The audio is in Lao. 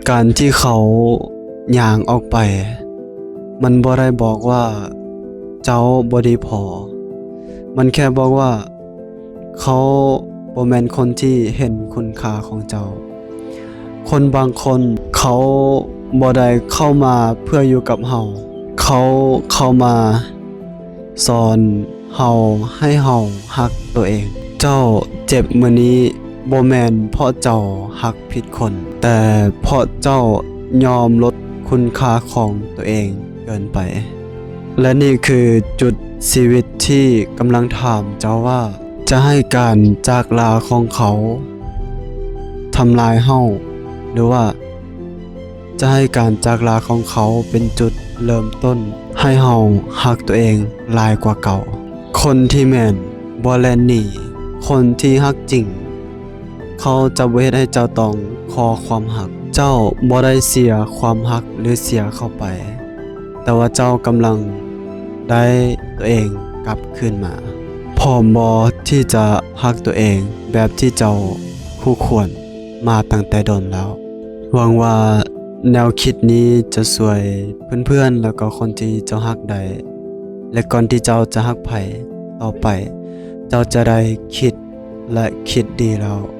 ການທີ່ເຂົາຍ່າງອອກໄປ ມັນບໍ່ໄດ້ບອກວ່າເຈົ້າບໍ່ດີພໍ. ມັນແຄ່ບອກວ່າເຂົາບໍ່ແມ່ນຄົນທີ່ເຫັນຄຸນຄ່າຂອງເຈົ້າ. ຄົນບາງຄົນເຂົາບໍ່ໄດ້ເຂົ້າມາເພື່ອຢູ່ກັບເຮົາ. ເຂົາເຂົ້າມາ ສອນເຮົາໃຫ້ເຮົາຮັກຕົວເອງ. ເຈົ້າເຈັບມື້ນີ້ ບໍ່ແມ່ນເພາະເຈົ້າຮັກຜິດຄົນ, ແຕ່ເພາະເຈົ້າຍອມລົດຄຸນຄ່າຂອງຕົວເອງເກີນໄປ. ແລະ ນີ້ຄືຈຸດຊີວິດທີ່ກຳລັງຖາມເຈົ້າວ່າ ຈະໃຫ້ການຈາກລາຂອງເຂົາທຳລາຍເຮົາ ຫຼືວ່າ ຈະໃຫ້ການຈາກລາຂອງເຂົາເປັນຈຸດເລີ່ມຕົ້ນໃຫ້ເຮົາຮັກຕົວເອງຫຼາຍກວ່າເກົ່າ. ຄົນທີ່ແມ່ນບໍ່ແລ່ນໜີ, ຄົນທີ່ຮັກຈິງ ເຂົາຈະບໍ່ເຮັດໃຫ້ເຈົ້າຕ້ອງຂໍຄວາມຮັກ. ເຈົ້າບໍ່ໄດ້ເສຍຄວາມຮັກ ຫຼື ເສຍເຂົາໄປ, ແຕ່ວ່າເຈົ້າກຳລັງໄດ້ຕົວເອງກັບຄືນມາ. ພ້ອມບໍ່ທີ່ຈະຮັກຕົວເອງແບບທີ່ເຈົ້າຄູ່ຄວນມາຕັ້ງແຕ່ດົນແລ້ວ? ຫວັງວ່າແນວຄິດນີ້ຈະຊ່ວຍເພື່ອນໆ ແລ້ວກໍຄົນທີ່ເຈົ້າຮັກໄດ້ ແລະ ກ່ອນທີ່ເຈົ້າຈະຮັກໃຜຕໍ່ໄປ, ເຈົ້າຈະໄດ້ຄິດ ແລະ ຄິດດີແລ້ວ.